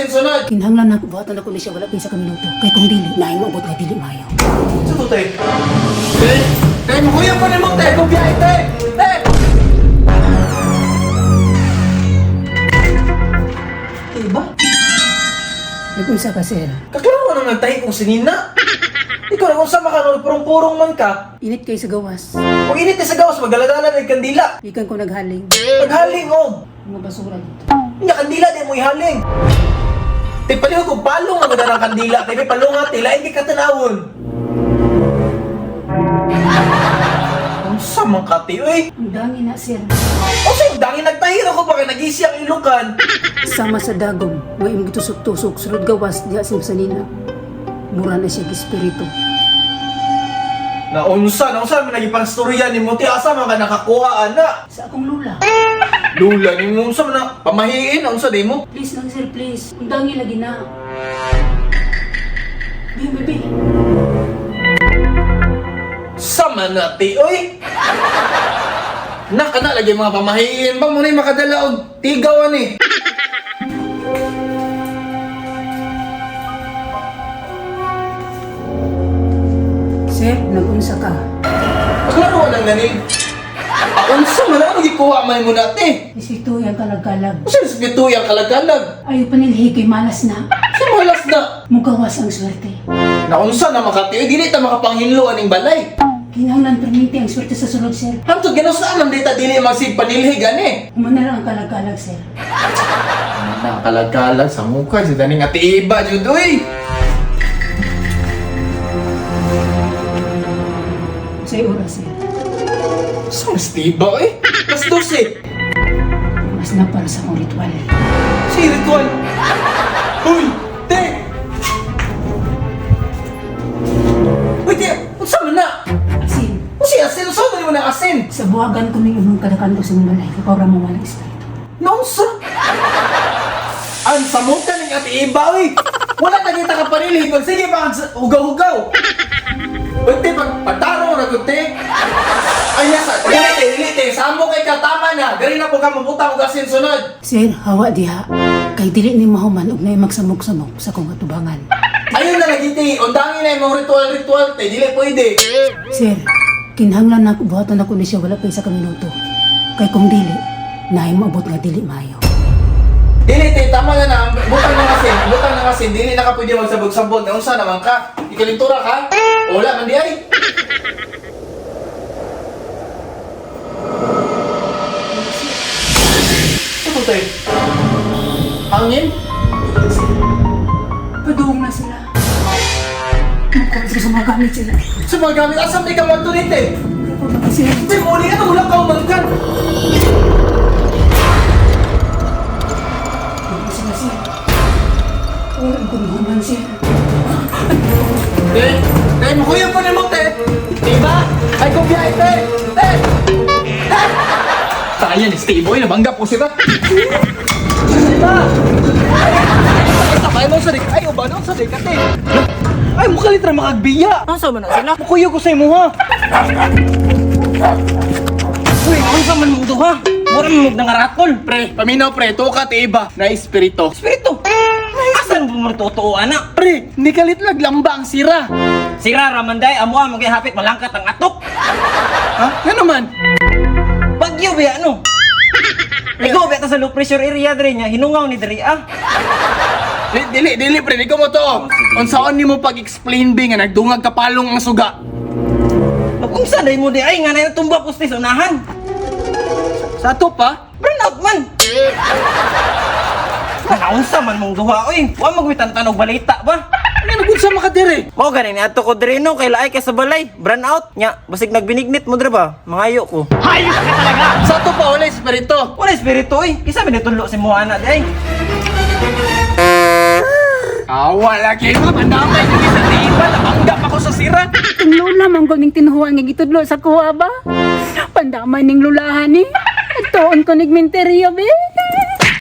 asin sunod. Kinahanglan na buhatan ako ni siya wala pa isa ka minuto. Kay kung dili, naay moabot nga dili maayo. Sa to, te? Te? Te, makuya pa nimo, te! Kung biyahe, te! Te! Diba? Nag-unsa ka, sir? Kaklaro na nagtahi kong sinina. Ikaw na kung sa makanol, purong-purong man ka. Init kay sa gawas. Pag init sa gawas, magalagala ng kandila. Ikan ko naghaling. Paghaling, oh. Mga basura dito. Nga kandila, di mo ihaling. Te, palihog kung palong na madarang kandila. Te, may palong nga, te, lain kay katanawon. Unsa man ka, te, uy? Ang dangi na, sir. Unsa yung dangin nagtahiro ko ba kay nag-isi ang ilukan? Sama sa dagom, nga imong gitusok-tusok sulod gawas diha sa sanina. Mura na siya espiritu. Naunsa, naunsa man naging pangstorya ni mo, te, asa man ka nakakuha, ana? Sa akong lula. Lula ni mo, unsa man na, pamahiin, unsa di mo? Please lang, sir, please. Ang dangi lagi na. Bi, bi, bi. Sama na, te, oy! Naka na lagi mga pamahiin ba mo na makadala og tigawan eh. Sir, nag-unsa ka. Paglaro lang nani. Unsa man ang gikuha man mo na, te? Isito yang kalagkalag. Unsa sa pituyang kalagkalag? Ayaw panilhi kay malas na. Sa malas na. Mugawas ang swerte. Naunsa na makati, oy, dili ta makapanghinlo aning balay. Kinahanglan perminti ang swerte sa sulod, sir. Hantod ginusaan man dita dili magsig panilhig ani. Humana lang ang kalagkalag, sir. Na kalagkalag sa mukha si daning ati iba jud oy. Sa oras, sir. Sa mas tiba oy. Mas 12. Mas na para sa akong ritual. Si ritual. Uy, te. Uy, te, unsa man na? Asin, Unsa asin? Unsa man mo na asin? sa buwagan ko ning imong kadakanto sa imong balay, kay para mawala ang espiritu. Naunsa? Ang samukan ng ati iba, uy! Wala na kita ka panilhig. Pag sige pa, hugaw-hugaw. Uy, te, pag pagtarong na te. Ay, nasa, dili, te, dili, te. Samo kay ka, tama na. Gari na po ka, mabuta ko gasin sunod. Sir, hawa diha. Kay dili ni mahuman og naay magsamok-samok sa akong atubangan. Ayun na lagi, te. Undangin na yung mga ritual-ritual, te. Dili pwede. Sir, kinahanglan na buhatan ako ni siya wala pa isa ka minuto. Kay kung dili, naay moabot nga dili maayo. Dili, te, tama na na. Butang na asin, butang na asin. Dili na ka pwede magsabog-sabog. Naunsa naman ka. Ikalintura ka? Wala man di ay. Ano te? Hangin? Paduong na sila. Mukuha sila sa mga gamit sila. Sa mga gamit, asa may ka magtulit eh? Sir, Hindi, muli ka, wala ka umangkan. paduong sila, sir. Wala ang kung sir. Te, te, makuya pa nimo, te. Diba? Ay, kung biyahe, te. Te! Te! Tayan, stay boy, nabanggap ko sila. Diba? Ay, ay, ay, sa ay, ubano sa dik, ate. Ay, mukha litra makagbiya. Asa man na sila? Makuya ko sa imo, ha? Uy, unsa man mo duha? Mura man mo nangaratol. Pre, paminaw pre, tuka ti iba na espiritu. Espiritu. Asa mo man totoo ana? Pre, nikalit laglamba ang sira. Sira ramanday amo ang hapit malangkat ang atok. Ha? Nga naman? Bagyo ba ano? Ikaw ba ta sa low pressure area diri nya hinungaw ni diri ah. Dili, dili, dili pre, di ko mo to. Unsaon nimo pag-explain bi nga nagdungag kapalong ang suga? Mag-unsa day mo di ay nga na tumba poste sa unahan. Sa ato pa? Burn out man. Naunsa man mong duha oy. Wa magwitan og balita ba? Ano nagunsa makadiri? Mao gani ni ato ko diri no kay laay kay sa balay. Brand out nya basig nagbinignit mo diri ba? Mangayo ko. Sa ato pa wala espiritu. Wala espiritu oy. Kisa man nitudlo si mo ana di ay. Awa lagi mo, mandamay ko sa tiba, nabanggap ako sa sira. Ang lula, manggol ning tinuhuan nga gitudlo sa kuha ba? Pandamay ning lulahan ni. Tuon ko nigmenteryo, be.